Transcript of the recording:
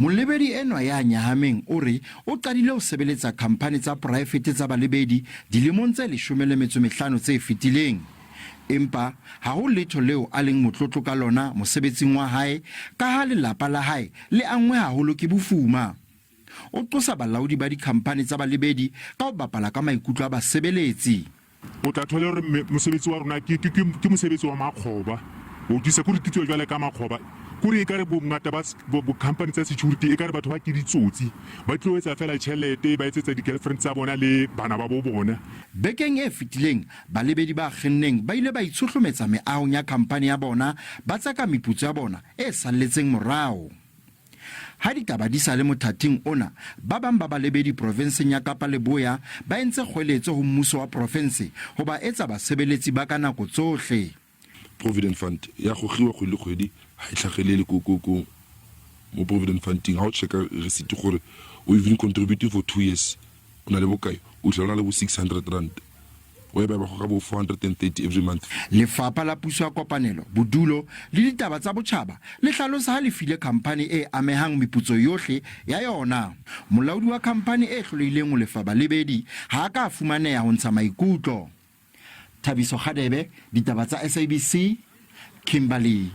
Molebedi enwa ya nyahameng o re o qadile ho sebeletsa khamphani tsa poraefete tsa balebedi dilemong tse 15 tse fetileng. Empa ha ho letho leo a leng motlotlo ka lona mosebetsing wa hae kaha lelapa la hae le anngwe haholo ke bofuma. O qosa balaodi ba dikhamphani tsa balebedi ka ho bapala ka maikutlo a basebeletsi. O tla thola hore mosebetsi wa rona ke, ke, ke, ke mosebetsi wa makgoba. O utlwisisa? Kore titsuwa jwale ka makgoba. Kore ekare bongata ba bo, bo company tsa security ekare batho ba ke ditsotsi. Ba tlo etsa feela tjhelete, ba etsetsa di-girlfriend tsa bona le bana ba bo bona. Bekeng e fetileng, balebedi ba kgenneng ba ile ba itshohlometsa meahong ya khamphani ya bona ba tseka meputso ya bona e salletseng morao. Ha ditaba di sa le mothating ona, ba bang ba balebedi provenseng ya Kapa Leboya ba entse kgweletso ho mmuso wa profense ho ba etsa basebeletsi ba ka nako tsohle. Provident Fund ya gogiwa kgwedi le kgwedi ha e tlhagelele ko ko ko mo Provident Fund-ing. Ha o checka receipt gore o even contribute for 2 years, o na le bokae? O tlhela o na le bo R600, whereby ba goga bo 430 every month. Lefapha la Puso ya Kopanelo, Bodulo le Ditaba tsa Botjhaba le hlalosa ha le file khamphani e amehang meputso yohle ya yona. Molaodi wa khamphani e hlolehileng ho lefa balebedi ha a ka a fumaneha ho ntsha maikutlo. Thabiso Kgadebe, Ditaba tsa SABC, Kimberley.